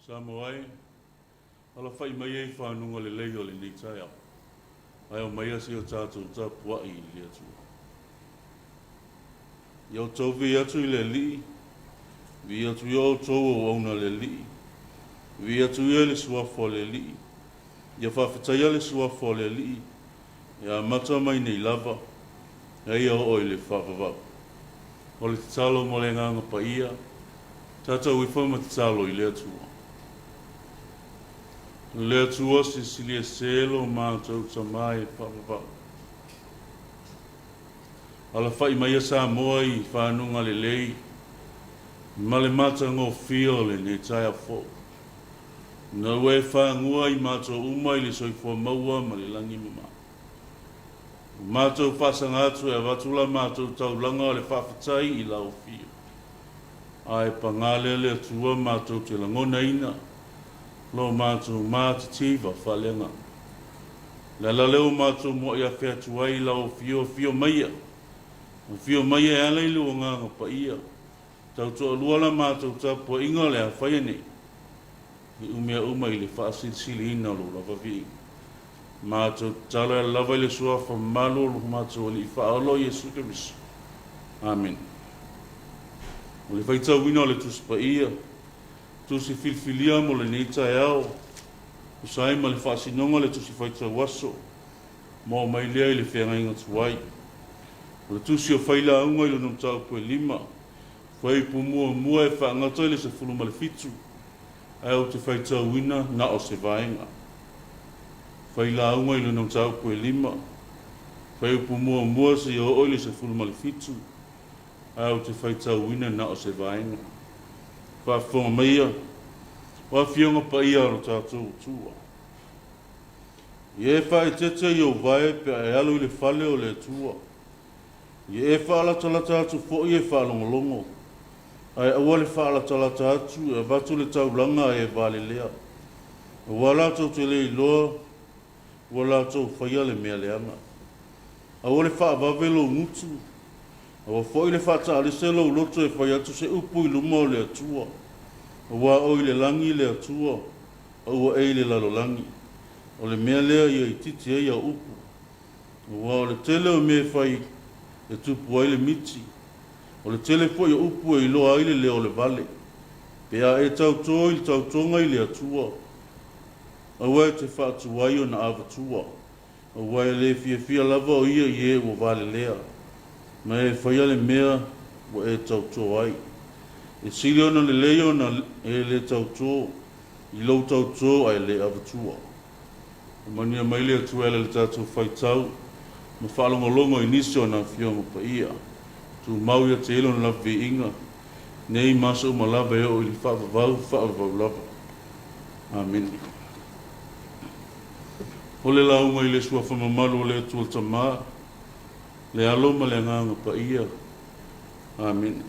Samoa e, alafai mai ai fanuga lelei o lenei taeao, ae omai se o tatou tapuai i le Atua. Ia outou vii atu i le Alii, vii atu ia outou auauna a le Alii, vii atu ia i le Suafa o le Alii, ia faafetaia le Suafa o le Alii, e amata mai nei lava, seia oo i le faavavau. O le tatalo mo le Agaga Paia, tatou ifo ma tatalo i le Atua. Le Atua silisili ese lo matou Tama e faavavau. Alafai mai a Samoa i fanuga lelei ma le matagofie o lenei taeao fou. Ina ua e fagua i matou uma i le soifua maua ma le lagi mama. Ua matou faasaga atu e avatu la matou taulaga o le faafetai i lau Afio. Ae pagā lea le Atua matou te lagonaina lo matou matitiva faaleagaga. O le ala lea ua matou muai afe atu ai i lau Afio, afio maia, afio maia e ala i lou Agaga Paia, tautoalua la matou tapuaiga o le a faia nei, i umea uma i le faasilisiliina o lou lava viiga. Matou tatalo e ala lava i le Suafa mamalu o lo matou Alii Faaola o Iesu Keriso. Amene. O le faitauina o le Tusi Paia, Tusi filifilia mo lenei taeao, tusa ai ma le faasinoga o le Tusi Faitau Aso, maua mai lea i le feagaiga tuai. O le Tusi o Failauga i lona mataupu e 5, fuaiupu muamua e faagata i le 17, ae ou te faitauina na o se vaega. Failauga i lona mataupu e 5, fuaiupu muamua seia oo i le 17, ae ou te faitauina na o se vaega. Faafofoga maia, o Afioga paia a lo tatou Atua. Ia e faaeteete i ou vae pe a e alu i le fale o le Atua. Ia e faalatalata atu foi e faalogologo, ae aua le faalatalata atu e avatu le taulaga a e valelea, aua latou te le iloa ua latou faia le mea leaga. Aua le faavave lou gutu, aua foi le faataalese lou loto e fai atu se upu i luma o le Atua, aua o i le lagi le Atua, a ua e i le lalolagi. O le mea lea ia itiiti ai au upu, aua o le tele o mea e fai e tupu ai le miti, o le tele foi o upu e iloa ai le leo o le vale. Pe a e tautō i le tautoga i le Atua, aua e te faatuai ona avatua. Aua e le fiafia lava o ia i e ua valelea, ma e faia le mea ua e tautō ai. E sili ona lelei ona e le tautō i lou tautō ae le avatua. Ua manuia mai le Atua e ala i le tatou faitau ma faalogologo i nisi o ana Afioga Paia. Tumau ia te ia Lona lava viiga, nei ma aso uma lava e oo i le faavavau, faavavau lava. Amene. O le lauga i le Suafa mamalu o le Atua le Tama, le Alo ma le Agaga Paia. Amene.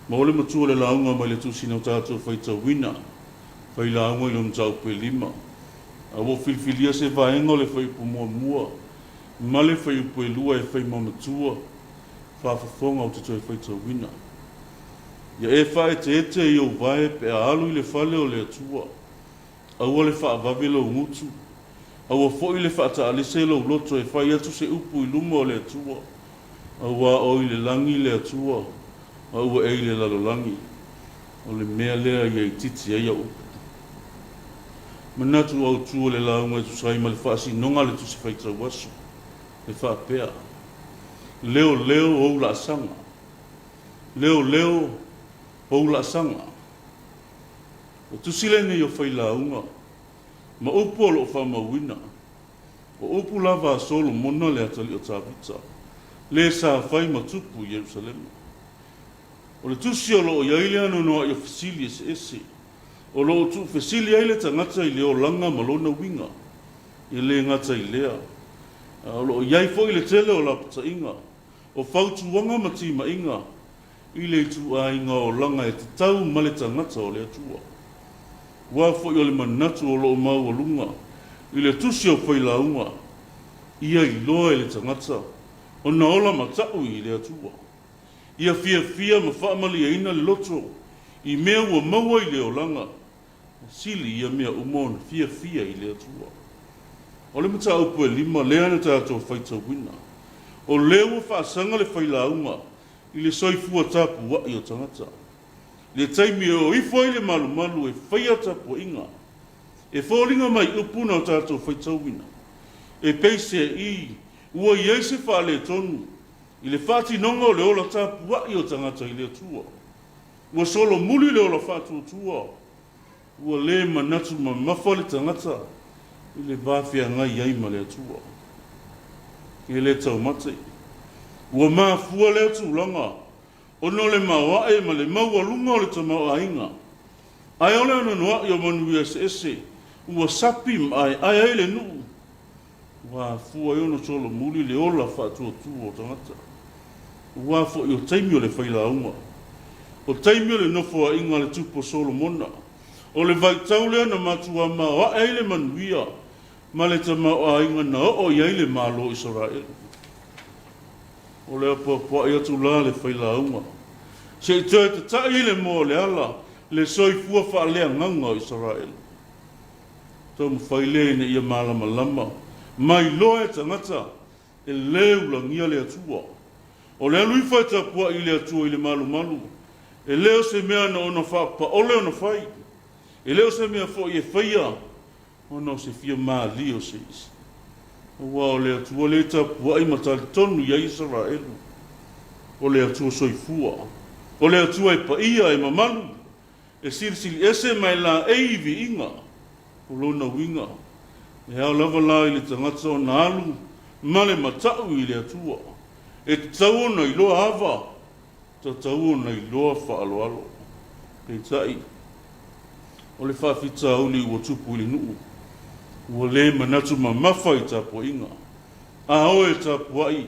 Maua le matua o le lauga mai le Tusi na tatou faitauina, fai lauga i lona mataupu e 5. A ua filifilia se vaega o le fuaiupu muamua ma le fuaiupu e 2 e fai ma matua, faafofoga ou te toe faitauina. Ia e faaeteete i ou vae pe a alu i le fale o le Atua. Aua le faavave lou gutu, aua foi le faataalese lou loto e fai atu se upu i luma o le Atua, aua o i le lagi le Atua, a ua e i le lalolagi. O le mea lea ia itiiti ai au upu. Manatu autu o le lauga e tusa ai ma le faasinoga a le Tusi Faitau Aso, e faapea, Leoleo ou laasaga, leoleo ou laasaga. O tusi lenei o Failauga ma upu o lo o faamauina, o upu lava a Solomona le atalii o Tavita, le sa fai ma tupu i Ierusalema. O le tusi o lo o i ai le anoanoai o fesili eseese o lo o tuufesili ai le tagata i le olaga ma lona uiga. E le gata i lea, a o lo o i ai foi le tele o lapataiga, o fautuaga ma timaiga i le ituaiga olaga e tatau ma le tagata o le Atua. Aua foi o le manatu o lo o maualuga i le tusi o Failauga, ia iloa e le tagata ona ola matau i le Atua. Ia fiafia ma faamalieina le loto i mea ua maua i le olaga, sili ia mea uma ona fiafia i le Atua. O le mataupu e lima lea na tatou faitauina, o lea ua faasaga le Failauga i le soifua tapuai o tagata. Le taimi e o ifo ai le malumalu e faia tapuaiga, e foliga mai upu na tatou faitauina, e peiseai ua i ai se faaletonu i le faatinoga o le ola tapuai o tagata i le Atua. Ua solomuli le ola faatuatua, ua le manatu mamafa le tagata i le va feagai ai ma le Atua. E le taumate. Ua mafua lea tulaga ona o le maoae ma le maualuga o le tamaoaiga, ae o le anoanoai o manuia eseese ua sapi ma aeae ai le nuu, ua afua ai ona solomuli le ola faatuatua o tagata. Aua foi o taimi o le failauga, o taimi o le nofoaiga a le Tupu o Solomona, o le vaitau lea na matua maoae ai le manuia ma le tamaoaiga na oo i ai le Malo o Isaraelu. O le apoapoai atu la le failauga, se i toe tata'i le moa o le ala le soifua faaleagaga o Isaraelu. Taumafai lea ina ia malamalama ma iloa e tagata e lē ulagia le Atua. O le alu ifo e tapua'i i le Atua i le malumalu, e le o se mea na ona faapaole ona fai, e le o se mea foi e faia ona o se fia malie o se isi. Aua o le Atua lea e tapua'i ma talitonu i ai Isaraelu, o le Atua soifua, o le Atua e paia, e mamalu, e silisili ese ma e laei i viiga. O lona uiga, e ao lava la i le tagata ona alu ma le mata'u i le Atua, e tatau ona iloa ava, tatau ona iloa faaaloalo. Peitai, o le faafitauli ua tupu i le nuu, ua le manatu mamafa i tapuaiga. A o e tapuai,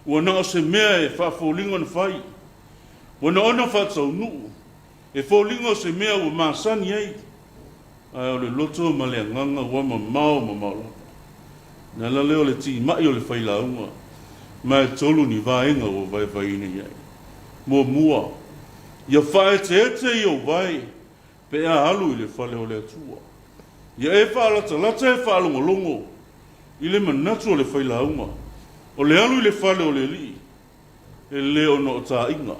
ua na o se mea e faafoliga ona fai, ua na ona faataunuu, e foliga o se mea ua masani ai, ae o le loto ma le agaga ua mamao mamao lava. O le ala lea o le timai o le failauga, ma e tolu ni vaega ua vaevaeina i ai. Muamua, ia faaeteete i ou vae pe a alu i le fale o le Atua. Ia e faalatalata e faalogologo i le manatu o le failauga, o le alu i le fale o le Alii, e le ona o taaiga,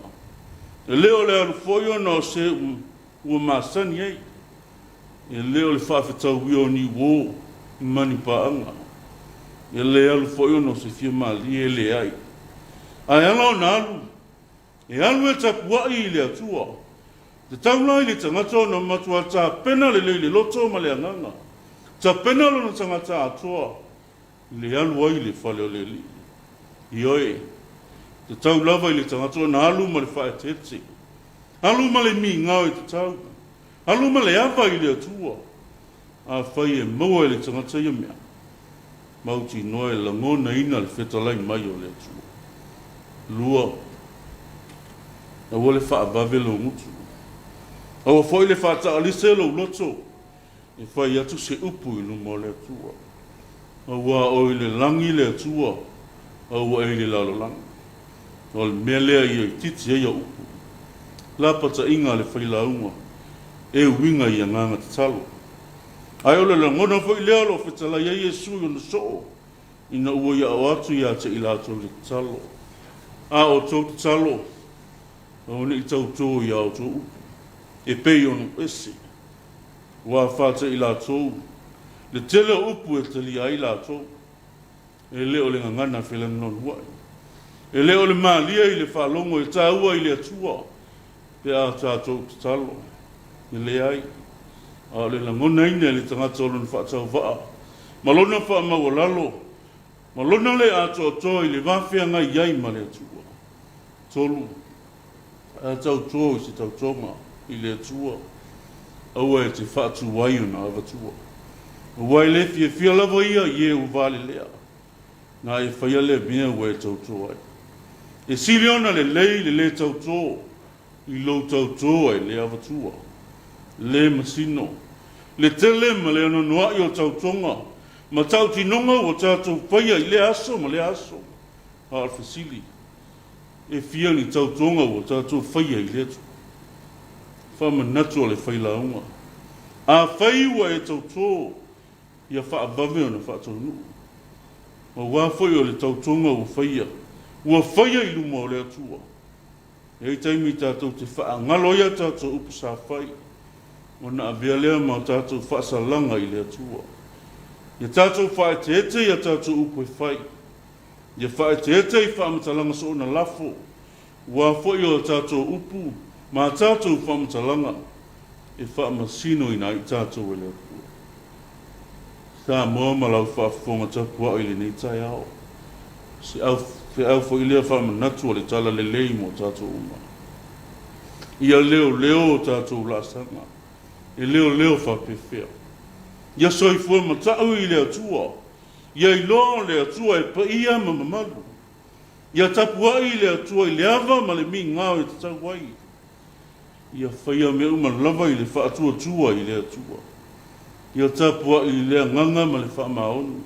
e le o le alu foi ona o se ua masani ai, e le o le faafetauia o ni uō ma ni paaga, e le alu foi ona o se fia malie, e leai. Ae ala ona alu, e alu e tapuai i le Atua. Tatau la i le tagata ona matua tapena lelei le loto ma le agaga, tapena lona tagata atoa le alu ai i le fale o le Alii. Ioe, tatau lava i le tagata ona alu ma le faaeteete, alu ma le migao e tatau, alu ma le ava i le Atua. Afai e maua e le tagata ia mea, mautinoa e lagonaina le fetalai mai o le Atua. Lua, aua le faavave lou gutu. Aua foi le faataalise lou loto e fai atu se upu i luma o le Atua. Aua o i le lagi le Atua, a ua e i le lalolagi. O le mea lea ia itiiti ai au upu. Lapataiga a le failauga e uiga i agaga tatalo. Ae o le lagona foi lea o lo o fetalai ai Iesu i ona soo, ina ua ia oo atu ia te i latou i le tatalo. A outou tatalo, aua ne i tautō i a outou upu, e pei ona ese. Ua afa i latou le tele o upu e talia ai latou. E le o le gagana felanonoa'i, e le o le malie i le faalogo e taua i le Atua pe a tatou tatalo. E leai, a o le lagonaina e le tagata o lona faatauvaa ma lona faamaualalo ma lona le atoatoa i le va feagai ai ma le Atua. Tolu. A tauto i se tautoga i le Atua, aua e te faatuai ona avatua. Aua e le fiafia lava ia i e ua valelea, na e faia lea mea ua e tauto ai. E sili ona lelei le lē tautō i lou tautō ae le avatua. Le masino le tele ma le anoanoai o tautoga ma tautinoga ua tatou faia i lea aso ma lea aso. A o le fesili, e fia ni tautoga ua tatou faia i le Atua? Faamanatu a le failauga, afai ua e tautō, ia faavave ona faataunuu. Aua foi o le tautoga ua faia, ua faia i luma o le Atua. E i ai taimi tatou te faagalo ai a tatou upu sa fai, ona avea lea ma tatou faasalaga i le Atua. Ia tatou faaeteete i a tatou upu e fai, ia faaeteete i faamatalaga soona lafo, aua foi o a tatou upu ma a tatou faamatalaga e faamasinoina ai tatou e le Atua. Samoa ma lau faafofoga tapuai i lenei taeao, se feau foi lea faamanatu o le talalelei mo tatou uma. Ia leoleo o tatou laasaga, e leoleo faapefea. Ia soifua matau i le Atua, ia iloa o le Atua e paia ma mamalu. Ia tapuai i le Atua i le ava ma le migao e tatau ai. Ia faia mea uma lava i le faatuatua i le Atua. Ia tapuai i le agaga ma le faamaoni.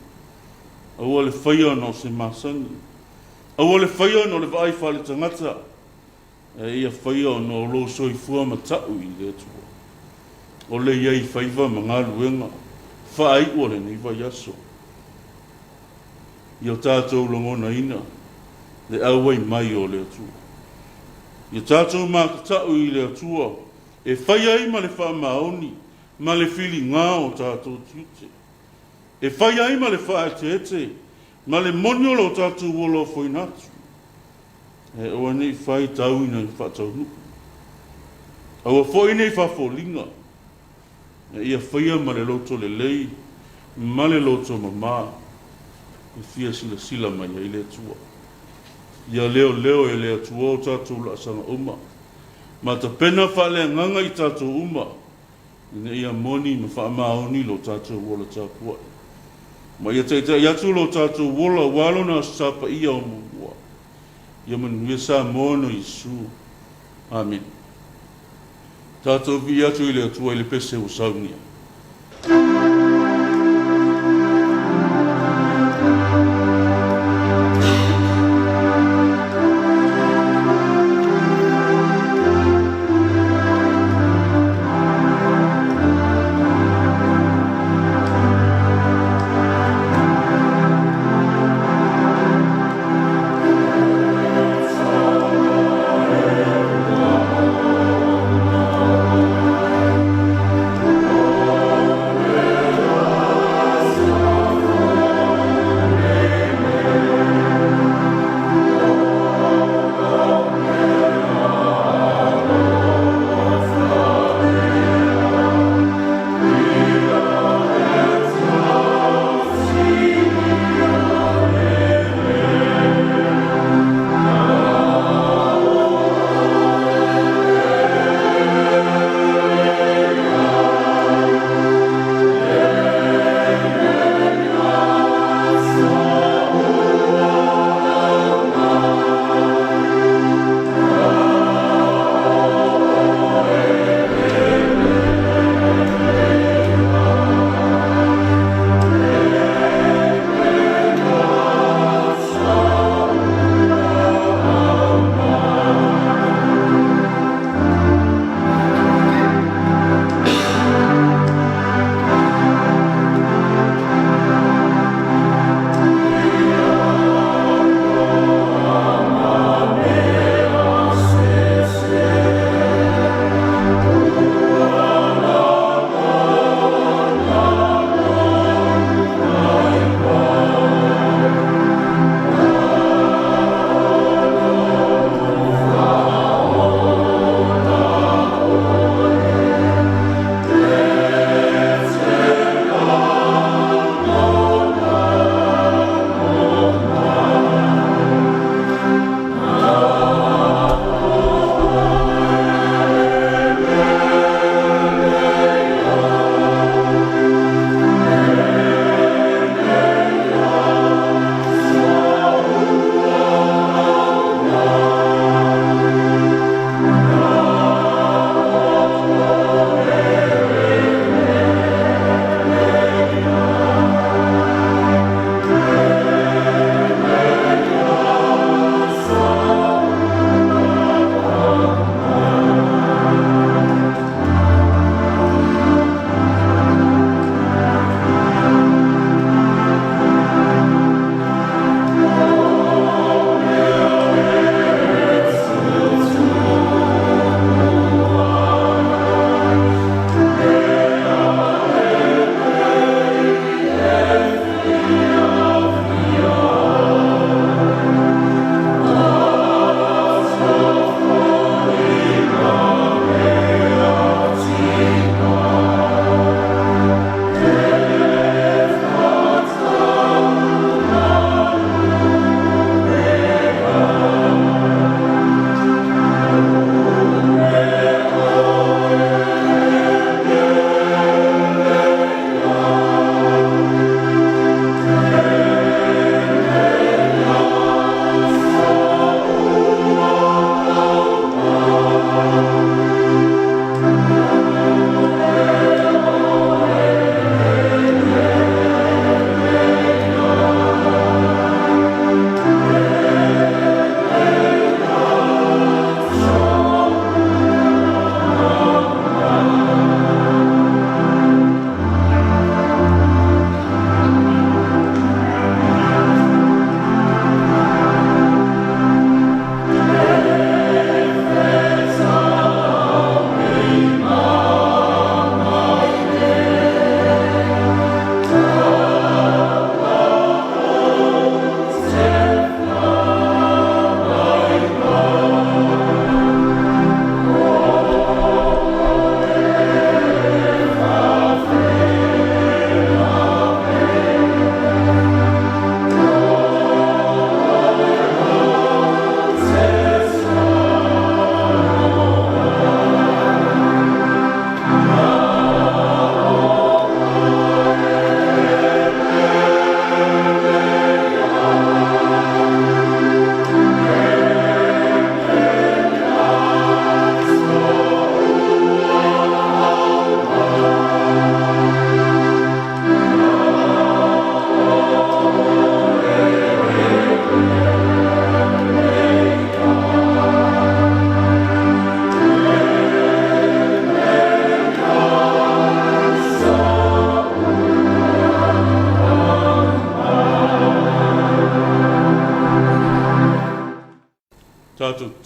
Aua le faia ona o se masani. Aua le faia ona o le vaai faaletagata, ae ia faia ona o lou soifua matau i le Atua. O le i ai faiva ma galuega faaiu o lenei vaiaso. Ia tatou lagonaina le auai mai o le Atua. Ia tatou matatau i le Atua e fai ai ma le faamaoni ma le filiga o tatou tiute. E fai ai ma le faaeteete ma le moni o lo tatou ola ofoina atu. E aua nei fai tau ina faataunuu. Aua foi nei faafoliga, e ia faia ma le loto lelei ma le loto mamā e fia silasila mai ai le Atua. Ia leoleo e le Atua o tatou laasaga uma, ma tapena faaleagaga i tatou uma, ina ia moni ma faamaoni lo tatou ola tapuai. Ma ia taitai atu lo tatou ola aua lona Aso Sa paia o muamua. Ia manuia Samoa ona o Iesu. Amene. Tatou viia atu i le Atua i le pese ua saunia.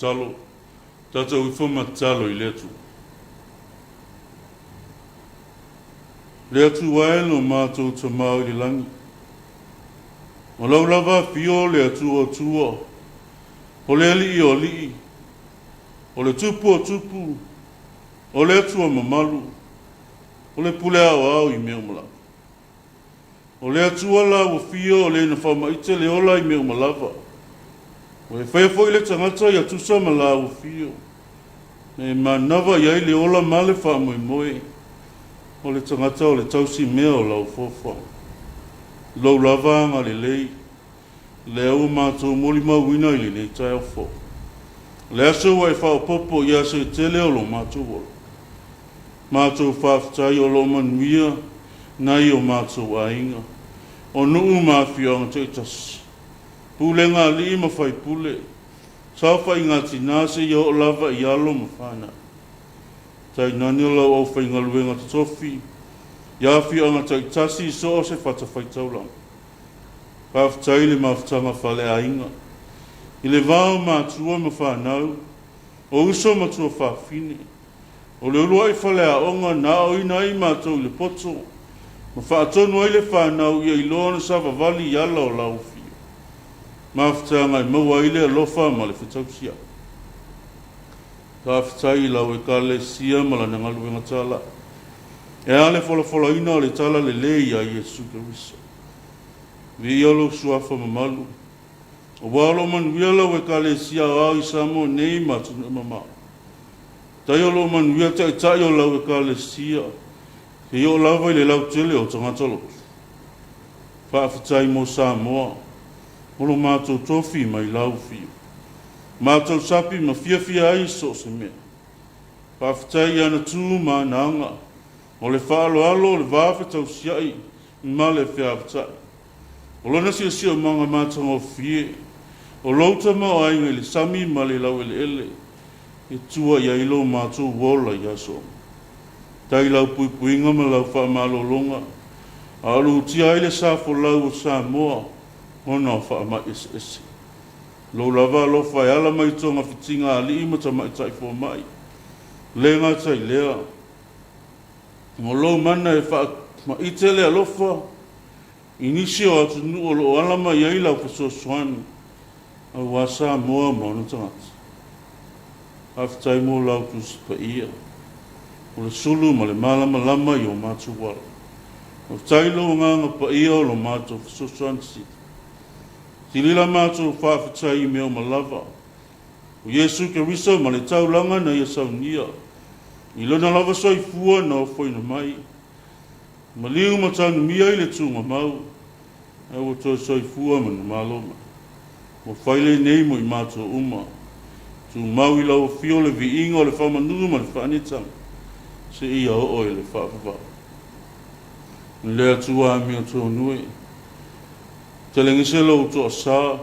tatalo, tatou ifo ma tatalo i le Atua. Le Atua e lo matou Tama i le lagi, o lau lava afio le Atua o Atua, o le Alii o alii, o le Tupu o tupu, o le Atua mamalu, o le Pule aoao i mea uma lava. O le Atua la ua fia o le na faamaite le ola i mea uma lava. Ua e faia foi le tagata ia tusa ma la ua fio. Na e manava i ai le ola ma le faamoemoe o le tagata o le tausi mea o lau foafoaga. Lou lava agalelei, lea ua matou molimauina i lenei taeao fou. O le aso ua e faaopoopo i aso e tele o lo matou ola. Matou faafetai o lo o manuia nai o matou aiga, o nuu ma afioaga taitasi, pulega a alii ma faipule, saofaiga a tina seia oo lava i alo ma fanau. Tainane o lau aufaigaluega totofi i afioaga taitasi i so o se fatafaitaulaga. Faafetai i le mafutaga faaleaiga, i le va o matua ma fanau, o uso ma tuafafine, o le uluai faleaoga na aoaoina ai matou i le poto ma faatonu ai le fanau ia iloa ona savavali i ala o lau afio. Mafutaga e maua ai le alofa ma le fetausiai. Faafetai i lau Ekalesia ma lana galuega talai, e a le folafolaina o le talalelei ia Iesu Keriso. Viia lou suafa mamalu, aua o lo o manuia lau Ekalesia aoao i Samoa nei ma atunuu e mamao. Tai o lo o manuia taitai o lau Ekalesia, seia oo lava i le lautele o tagata lotu. Faafetai mo Samoa, o lo matou tofi mai lau afio. Matou sapi ma fiafia ai i so o se mea. Faafetai i ana tu ma ana aga, o le faaaloalo, o le va fetausiai ma le feavatai. O lona siosiomaga matagofie, o lou tamaoaiga i le sami ma le laueleele, e tua i ai lo matou ola i aso uma. Tai lau puipuiga ma lau faamalologa, a o lutia ai le sa folau o Samoa ona o faamai eseese. Lou lava alofa e ala mai togafitiga a alii ma tamaitai fomai, le gata i lea, o lou mana e faamaite le alofa i nisi o atunuu o lo o ala mai ai lau fesoasoani aua Samoa ma ona tagata. Faafetai mo lau Tusi Paia, o le sulu ma le malamalama i o matou ala. Faafetai i lou Agaga Paia o lo matou fesoasoani sili. Tilila matou faafetai i mea uma lava, o Iesu Keriso ma le taulaga na ia saunia, i lona lava soifua na ofoina mai, maliu ma tanumia i le tugamau, ae ua toe soifua manumalo mai. Ua fai lenei mo i matou uma. Tumau i lau afio le viiga o le faamanu ma le faaneetaga, seia oo i le faavavau. Le Atua amiotonu e, telegese lou toasa,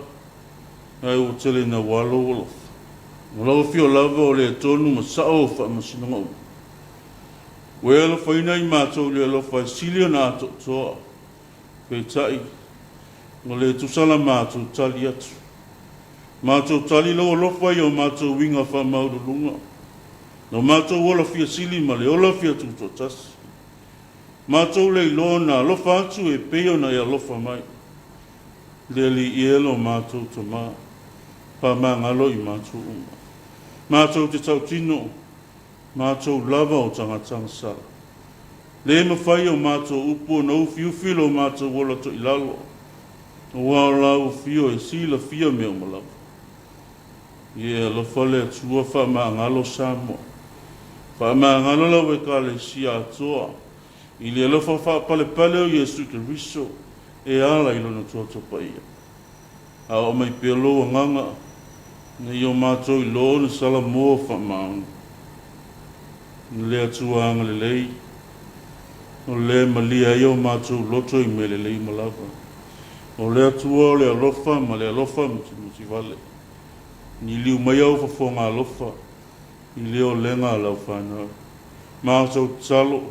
ae ua tele naua lou alofa. O lau afio lava o le tonu ma sao o faamasinoga uma. Ua e alofaina i matou i le alofa e sili ona atoatoa, peitai, ua le tusa la matou tali atu. Matou tali lou alofa i o matou uiga faamaualuluga, lo matou ola fia sili ma le ola fia tutoatasi. Matou le iloa ona alofa atu e pei ona e alofa mai. Le Alii e lo matou Tama, faamagalo i matou uma. Matou te tautino, matou lava o tagata agasala. Le mafai o matou upu ona ufiufi lo matou ola toilalo, aua o lau afio e silafia mea uma lava. Ia e alofa le Atua faamagalo Samoa. Faamagalo lau Ekalesia atoa i le alofa faapalepale o Iesu Keriso e ala i lona toto paia. A oo mai pea lou agaga, ina ia o matou iloa ona salamo faamaoni. Le Atua agalelei, o le malie ai o matou loto i mea lelei uma lava. O le Atua o le alofa ma le alofa musumusi vale. Liliu mai au fofoga alofa i le olega a lau fanau. Matou tatalo,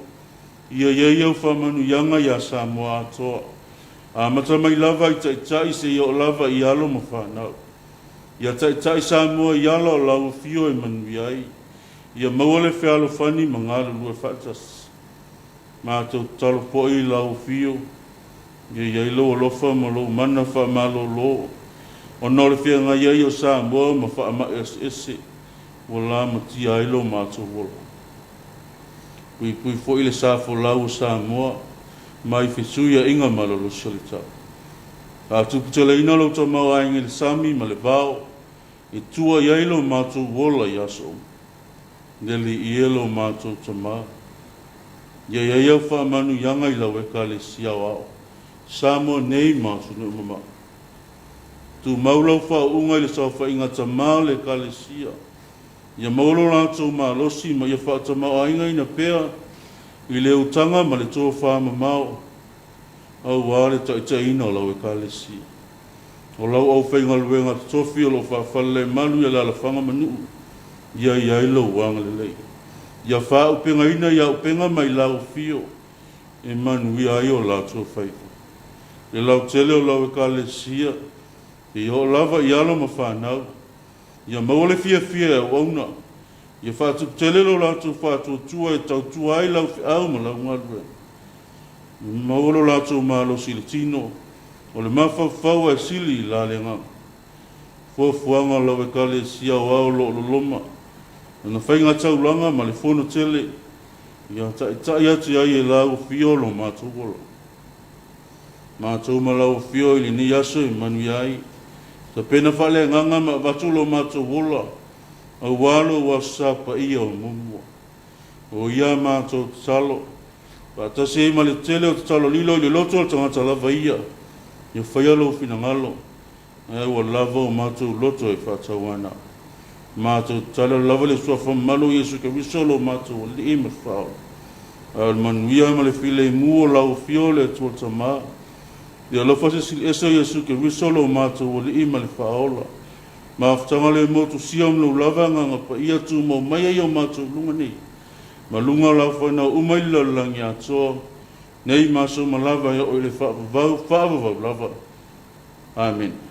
ia i ai au faamanuiaga iā Samoa atoa, amata mai lava i taitai seia oo lava i alo ma fanau. Ia taitai Samoa i ala o lau afio e manuia ai. Ia maua le fealofani ma galulue faatasi. Matou tatalo foi i lau afio, ia i ai lou alofa ma lou mana faamalolo ona o le feagai ai o Samoa ma faamai eseese ua lamatia ai lo matou ola. Puipui foi le sa folau o Samoa mai fesuiaiga malolosi o le tau. Faatuputeleina lou tamaoaiga i le sami ma le vao e tua i ai lo matou ola i aso uma. Le Alii e lo matou Tama, ia i ai au faamanuiaga i lau Ekalesia Aoao, Samoa nei ma atunuu mamao. Tumau lau faauuga i le saofaiga a tama o le Ekalesia, ia maua lo latou malosi ma ia faatamaoaigaina pea i le utaga ma le tofamamao aua le taitaiina o lau Ekalesia. O lau aufaigaluega totofi o lo o faafalelemalu i alaalafaga ma nuu, ia i ai lou agalelei. Ia faaaupegaina i auupega mai lau afio e manuia ai o latou faiva. Le lautele o lau Ekalesia, seia oo lava i alo ma fanau, ia maua le fiafia e auauna, ia faatuputele lo latou faatuatua e tautua ai lau feau ma lau galuega. Ia maua lo latou malosi i le tino, o le mafaufau ae sili i la le agaga. Fuafuaga o lau Ekalesia Aoao o lo o loloma, lana faigataulaga ma le fono tele, ia taitai atu ai e lau afio lo matou ola. Matou ma lau afio i lenei aso e manuia ai, tapena faaleagaga ma avatu lo matou ola, aua lou Aso Sa paia o muamua. O ia matou tatalo, faatasi ai ma le tele o tatalo lilo i le loto o le tagata lava ia, ia faia lou finagalo, ae ua lava o matou loto e faatauana. Matou tatalo lava le suafa mamalu o Iesu Keriso lo matou Alii ma le Faaola. A o le manuia ma le filemu o lau afio le Atua Tama, le alofa silisili ese o Iesu Keriso lo matou Alii ma le Faaola, mafutaga le motusia ma lou lava Agaga Paia tumau mai ai o matou luga nei, ma luga o lau fanau uma i le lalolagi atoa, nei ma aso uma lava e oo i le faavavau, faavavau lava. Amene.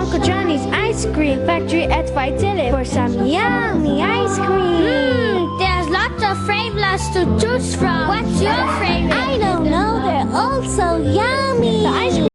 Uncle Johnny's ice cream factory at Vaitele for some yummy ice cream. There's lots of flavors to choose from. What's your favorite? I don't know. They're all so yummy. The ice cream.